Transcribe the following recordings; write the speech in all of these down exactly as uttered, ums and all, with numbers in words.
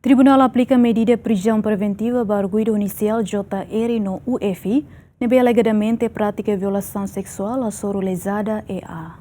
Tribunál aplika medida prizaun preventiva ba arguidu inisiál J R no U F, ne'ebé alegadamente pratika violasaun seksuál hasoru lezada E A.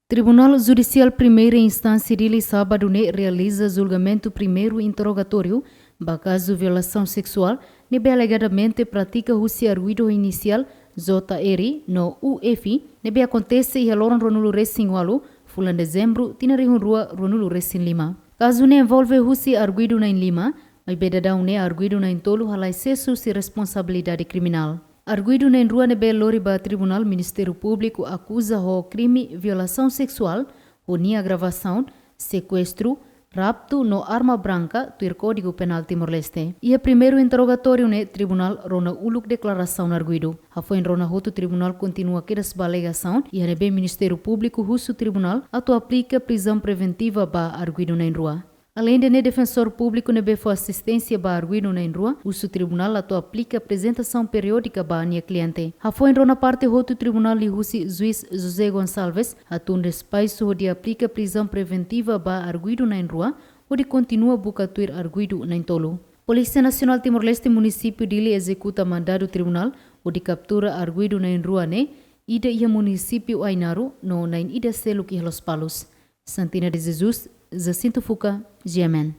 Tribunál Judisiál Primeira Instánsia Dili sábadu ne'e realiza julgamentu primeiru interrogatóriu ba kazu violasaun seksuál ne'ebé alegadamente pratika husi arguidu inisiál J R no U F, ne'ebé akontese iha loron ruanulu resin ualu, fulan Dezembru, tinan rihun rua ruanulu resin lima. Kazu ne'e envolve husi arguidu na'in lima, maibé daudaun ne'e arguidu na'in tolu halai sees husi responsabilidade kriminál. Arguidu na'in rua ne'ebé lori ba tribunál, Ministériu Públiku akuza ho krime violasaun seksuál, ho nia agravasaun, sekuestru, raptu no arma branka, tuir Kódigu Penál Timor-Leste. Iha primeiru interrogatóriu ne'e tribunál rona uluk deklarasaun arguidu. Hafoin rona hotu, tribunál kontinua kedas ba alegasaun, iha ne'ebé Ministériu Públiku husu tribunál atu aplika prizaun preventiva ba arguidu na'in rua. Aleinde ne'e, defensór públiku ne'ebé fó asisténsia ba arguidu na'in rua husu tribunál atu aplika aprezentasaun periódika ba nia kliente. Hafoin rona parte hotu, tribunál liuhusi juís José Gonçalves hatun despaixu hodi aplika prizaun preventiva ba arguidu na'in rua, hodi kontinua buka tuir arguidu na'in tolu. Polísia Nasionál Timor-Leste, Munisípiu Dili ezekuta mandadu tribunál hodi kaptura arguidu na'in rua ne'e, ida iha Munisípiu Ainaro no na'in ida seluk iha Lospalos. Santina de Jesus, Jacinto Fuca, G M N.